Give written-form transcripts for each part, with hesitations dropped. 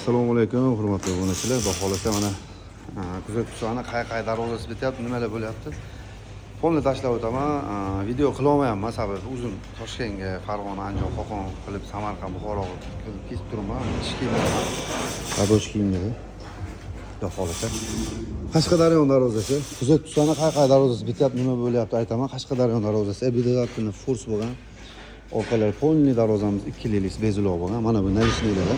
Assalomu alaykum, hurmatli obunachilar. Xudo xohlasa, mana kuzatib tursangiz, qay qay darvozasi bityapti, nimalar bo'lyapti. Fonni tashlab o'taman. Video qilolmayapman, sababi uzun Toshkentga, Farg'ona, Andijon, Qo'qon qilib, Samarqand, Buxoro qilib ketib turibman. Ish kiyimdaman. Рабочий kiyimda. Xudo xohlasa. Qashqadaryo darvozasi. Kuzatib tursangiz, qay qay darvozasi bityapti, nima bo'lyapti aytaman. Qashqadaryo darvozasi обязательно форс bo'lgan. Orqalari полный darvozamiz 2 лист без ulov bo'lgan. Mana bu наличный lari.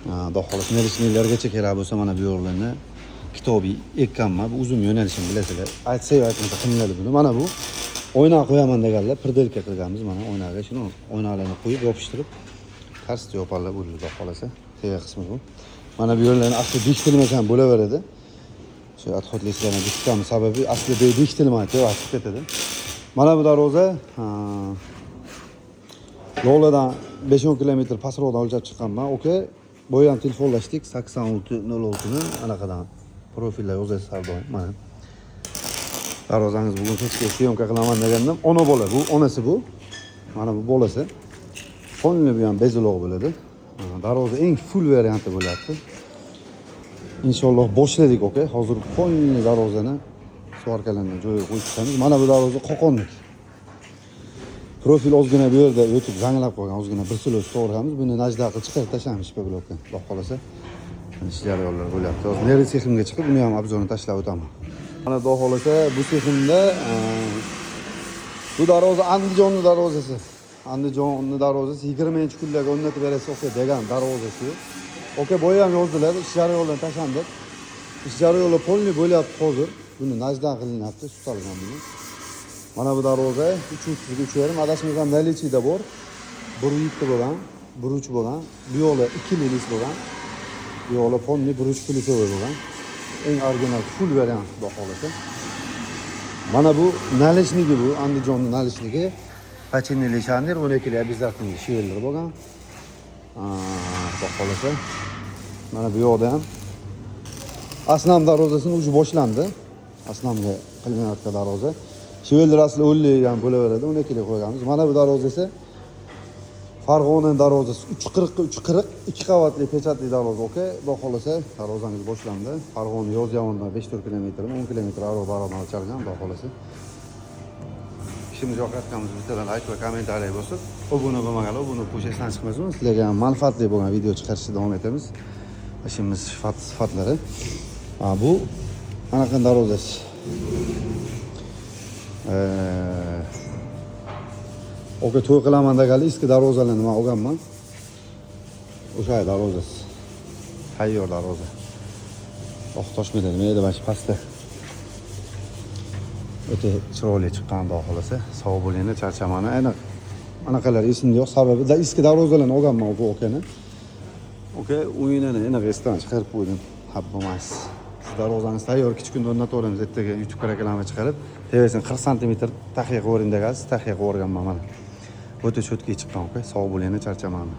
Xudo xohlasa, наличный largacha kerak bo'lsa, mana bu yerlarni kitobiy ekkanman. Bu uzum yo'nalishini bilasizlar. Aytsa-yu aytmasa qilinadi buni. Mana bu oyna qo'yaman deganlar, приделка qilganmiz mana oynaga shuni, oynalarni qo'yib, yopishtirib, tarsda yoparlar bo'ldi, xudo xohlasa. Tepa qismi bu. Mana bu yerlarni asli bekitilmasa ham bo'laveradi. Shu отход larni bekitganmiz, sababi asli bekitilmaydi, tepa chiqib ketadi. Mana bu darvoza Lo'ladan 5-10 kilometr pastroqdan o'lchab chiqqanman. Oka, boya ham telefonlashdik, 86 06 ni anaqadan profillar yozasiz har doim. Mana. Darvozangiz bugun kechga съёмка qilaman degandim. Ona bola bu, onasi bu. Mana bu bolasi. Полный bu ham без ulov bo'ladi. Darvoza eng full varianti bo'lyapti. Inshaalloh boshladik, oka. Hozir полный darvozani сварка larni joyiga qo'yib chiqamiz. Mana bu darvoza Qo'qonniki. Profil ozgina bu yerda o'tib zanglab qolgan, ozgina bir silo to'g'ramiz. Buni najda qilib chiqarib tashlaymiz шпаклёвка. Xudo xohlasa. Mana ish jarayonlari bo'lyapti. Hozir neri seximga chiqib, uni ham обзор ini tashlab o'taman. Mana, xudo xohlasa, bu seximda bu darvoza Andijonni darvozasi. Andijonni darvozasi 20-kunlarga o'rnatib berasiz, oka, degan darvoza shu. Oka, boya ham yozdilar, ish jarayonlarini tashlandik. Ish jarayonlari полный bo'lyapti hozir. Buni najda qilinyapti, sutalgan buni. Mana bu darvoza 3.30 3.5, adashmasam, наличие da bor. 1.7 bo'lgan, 1.3 bo'lgan, bu yo'li 2 лист bo'lgan. Bu yo'li полный 1.3 плюсовой bo'lgan. Eng original full variant, xudo xohlasa. Mana bu наличники, bu Andijonni наличники. Починили шарнир, 12 обязательный швеллер bo'lgan. Xudo xohlasa. Mana bu yoqda ham Asnam darvozasini uji boshlandi. Asnamga qilinayotgan darvoza. Швеллер asli 50 ham bo'laveradi, 12 lik qo'yganmiz. Mana bu darvoza esa Farg'ona darvozasi, 3.40 3.40, ikki qavatli pechatli darvoza, oka. Xudo xohlasa, darvozamiz boshlandi. Farg'ona Yozyovondan 5-4 kilometr, 10 kilometr aro barobar chalgan, xudo xohlasa. Ishimiz yoqayotganimiz bittadan layk va kommentariy bosib, obuna bo'lmaganlar obuna qo'yish esdan chiqmasin. Sizlarga ham manfaatli bo'lgan video chiqarishda davom etamiz. Ishimiz sifatlari. Ha, bu anaqa darvozasi. Oka, to'y qilaman deganlar eski darvozalarni man olganman. O'sha darvozasi. Tayyor darvoza. Oq toshmada nima edi, mana shu pastda. O'ta chiroyli chiqqan, xudo xohlasa. Sog' bo'linglar, charchamani. Aniq anaqalar esimda yo'q, sababi da eski darvozalarni olganman bu okani. Oka, o'yinini aniq esdan chiqarib qo'ydim. Xafa bo'lmaysiz. Siz darvozangiz tayyor, kichik kunda o'rnataveramiz. Ertaga YouTube reklama chiqarib, tepasini 40 santimetr taxya qilib yuboring degansiz, taxya qilib yuborganman mana. O'ta чётко chiqqan, oka. Sog' bo'linglar, charchamani.